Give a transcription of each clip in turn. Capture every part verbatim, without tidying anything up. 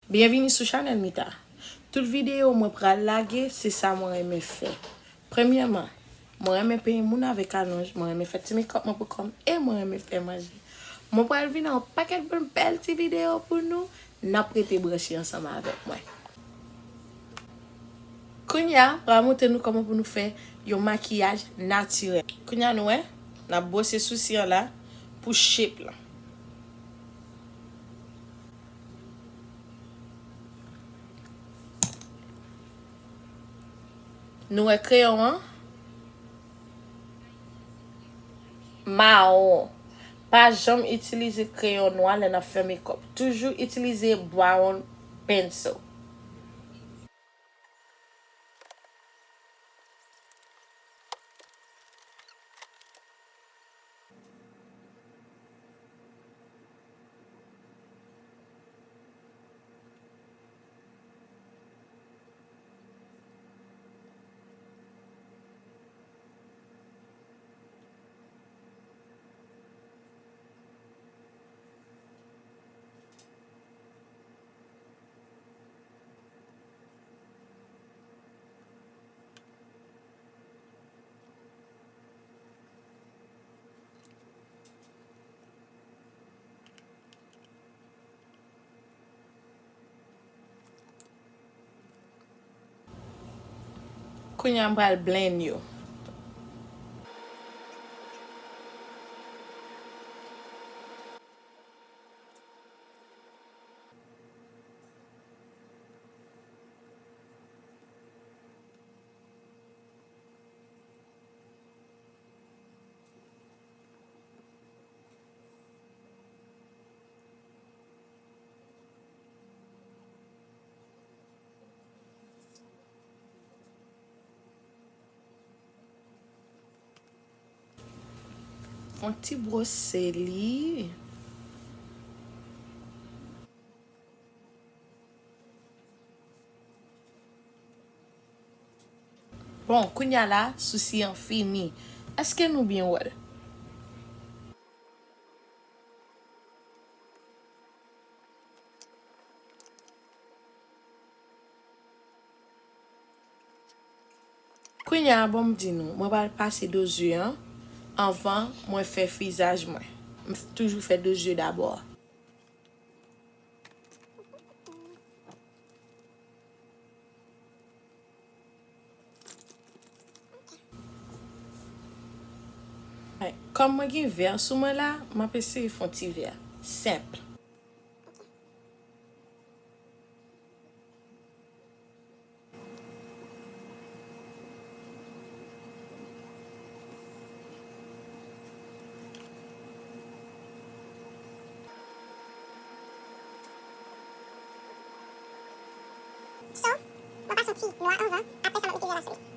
Byenvini sou chanèl Mita. Tout videyo mwen pral lage, se sa mwen renmen fè. Premyèman, mwen renmen penyen moun avèk alonj, mwen renmen fè ti mekòp mwen pou kò m e mwen renmen fè manje. Mwen pral vin ak yon pakèt bon bèl ti videyo pou nou, n ap rete branche ansanm avèk mwen. Kounye a, m pral montre nou kòman pou nou fè yon makiyaj natirèl. Kounye a nou wè, n ap bwose sousi an la pou shape lan. Nou wè kreyon an? Mawon. Pa janm itilize kreyon nwa lè n ap fè mekòp. Toujou itilize brown pencil. Kounye a m pral blend yo. Fè yon ti bwose li. Bon, kounye a la, sousi an fini. Èske nou byen wè l? Kounye a, bon, m di nou, mwen pral pase do zye an anvan mwen fè fizaj mwen. M toujou fè do zye dabò. Kòm mwen gen vè sou mwen la, m ap eseye fè yon ti vè senp. So, mwen pase yon ti nwa anvan, apre sa mwen mete vè la sou li.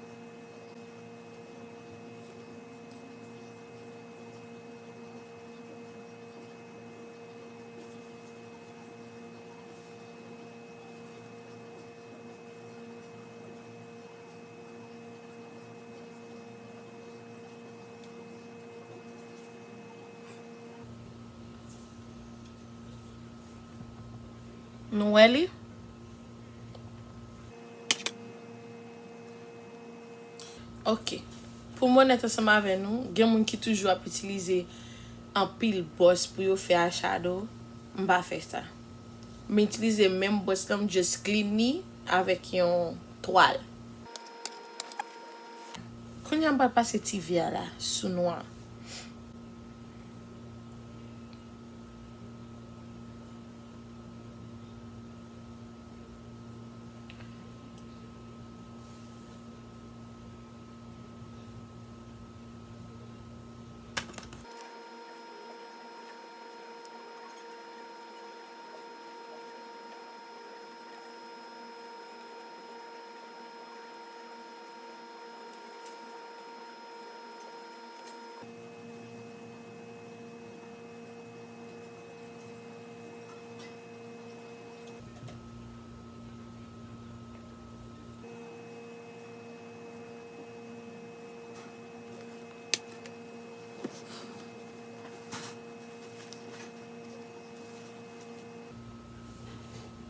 Nou wè li? Ok. Pou m onèt ansanm avè nou, gen moun ki toujou ap itilize anpil bòs pou yo fè eyeshadow. M pa fè sa. M itilize menm bòs lan, m just clean li avèk yon twal. Kounye a m pral pase ti vè a la sou nwa.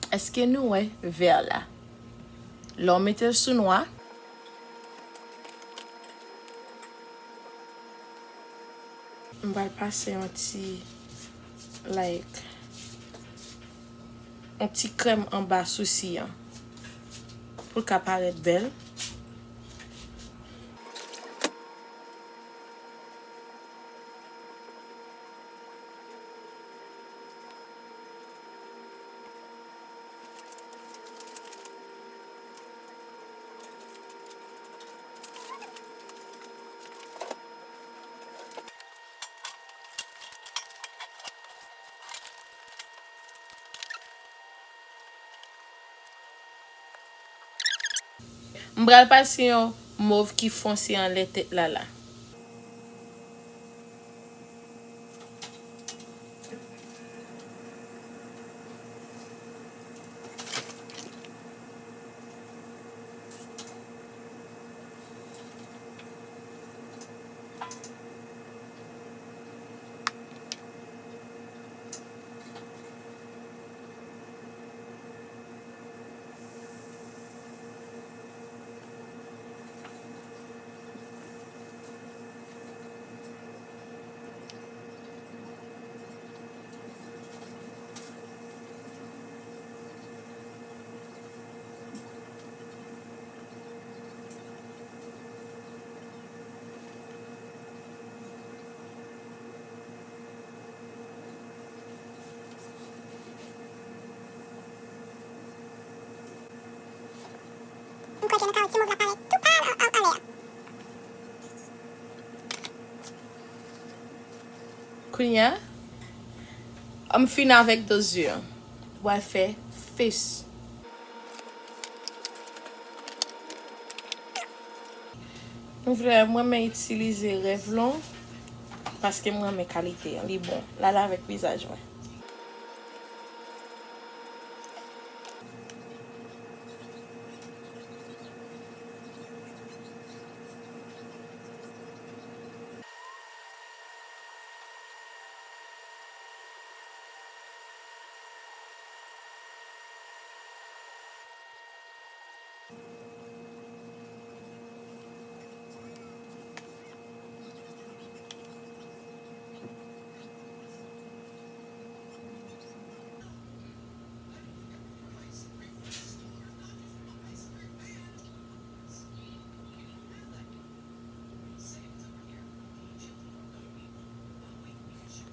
Èske nou wè vè la? Lè w mete l sou nwa, m pral pase yon ti, like, yon ti krèm anba sousi an pou l ka parèt bèl. M pral pase yon mov ki fonse anlè tèt la la. M kwè ke nou ka wè ti mov la parèt tou pal an, an, anlè a. Kounye a, m fin avèk do zye an. Pral fè fes. Nou vle, mwen renmen itilize Revlon paske mwen renmen kalite an, li bon. L ale avèk vizaj mwen.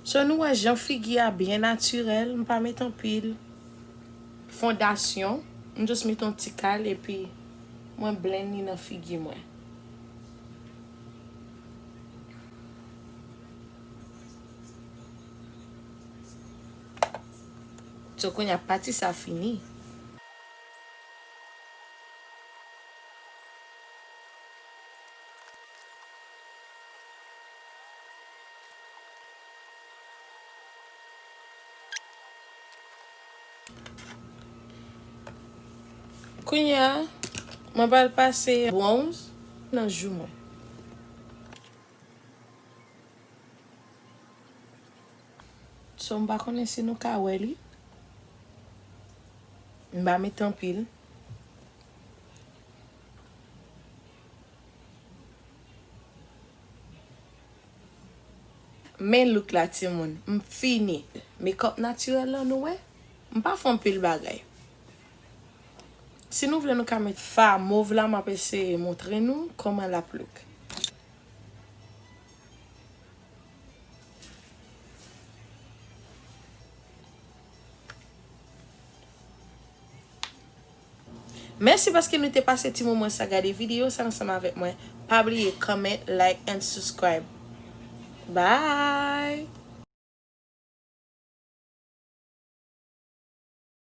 So, nou wè jan figi a byen natirèl, m pa met anpil fondasyon, m just met yon ti kal epi mwen blend li nan figi mwen. So, kounye a pati sa fini. Kounye a, mwen pral pase bronz nan jou mwen. So, m pa konnen si nou ka wè li. M pa met anpil. Men look la, timoun. M fini. Makeup natirèl lan, nou wè? M pa fè anpil bagay. Si nou vle, nou ka met fa mov la, m ap eseye montre nou kòman l ap look. Mèsi paske nou te pase ti moman sa gade videyo sa ansanm avèk mwen. Pa bliye comment, like and subscribe. Bye!